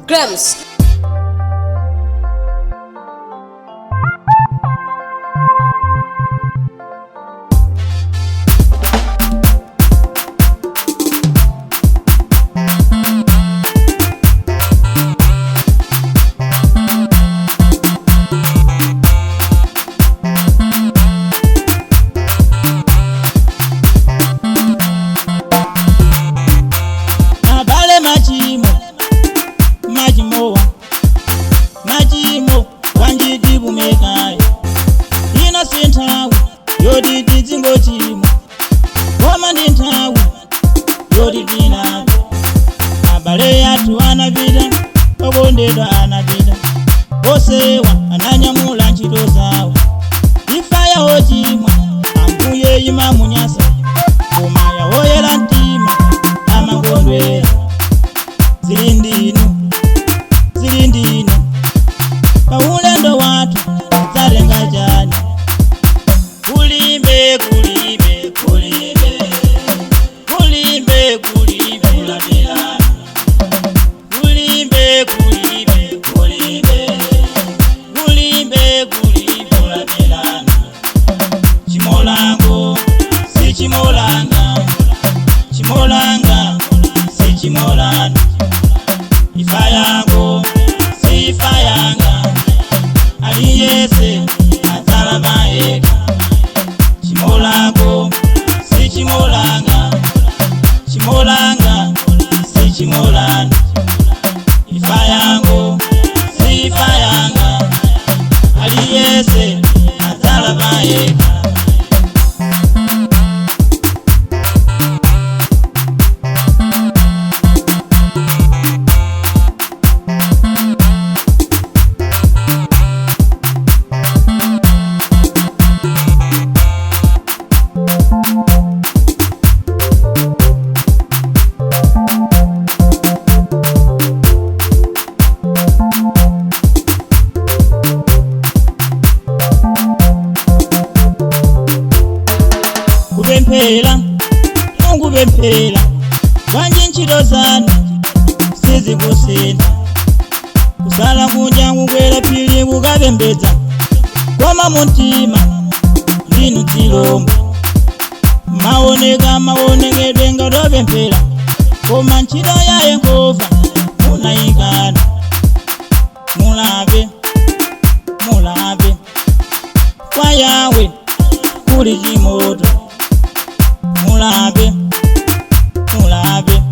Grams. Abale, machimo machimowa machimo wanjitibumekayo ino si nthawi yoti tidzingochimwa, koma ndi nthawi yoti tinapo. Abale athu anapita, okondedwa anapita, osewa ananyamula ntchito zawo. Imfa yawochimwa Ambuye imamunyasa, koma yawoyera mtima amakondwera. Zili ndinu, zili ndinu, paulendo wathu tidzatenga chani? Kulibe, kulibe, kulibe, kulibe, kulibe, kulatirana. Kulibe, kulibe, kulibe, kulibe, kulibe, kulatirana. Chimolango si chimolanga, chimolanga si chimolana. Ifa yango si ifa yanga, aliyese adzalapa yekha. Chimolango si chimolanga, chimolanga si chimolana. Ifa yango si ifa yanga, aliyese adzalapa yekha. Kupemphera, mungupemphera bwanji? Ntchito zanu sizikusintha. Kusala kudya, kukwera phiri kukapembedza, koma mumtima ndinu dzilombo. Maoneka maonekedwe ngatopemphera, koma ntchito ya Yehova munayikana. Mulape, mulape, kwa Yawe kuli chimoto. Mulape, mulape,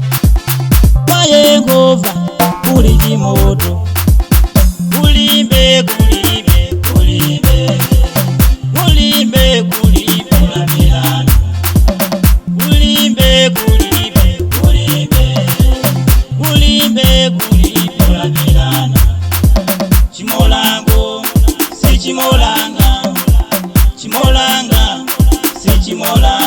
kwa Yehova kuli chimoto. Kulibe, kulibe, kulibe, kulibe, kulibe, kulapirana. Kulibe, kulibe, kulibe, kulibe, kulibe, kulapirana. Chimolango si chimolanga, chimolanga si chimolanga.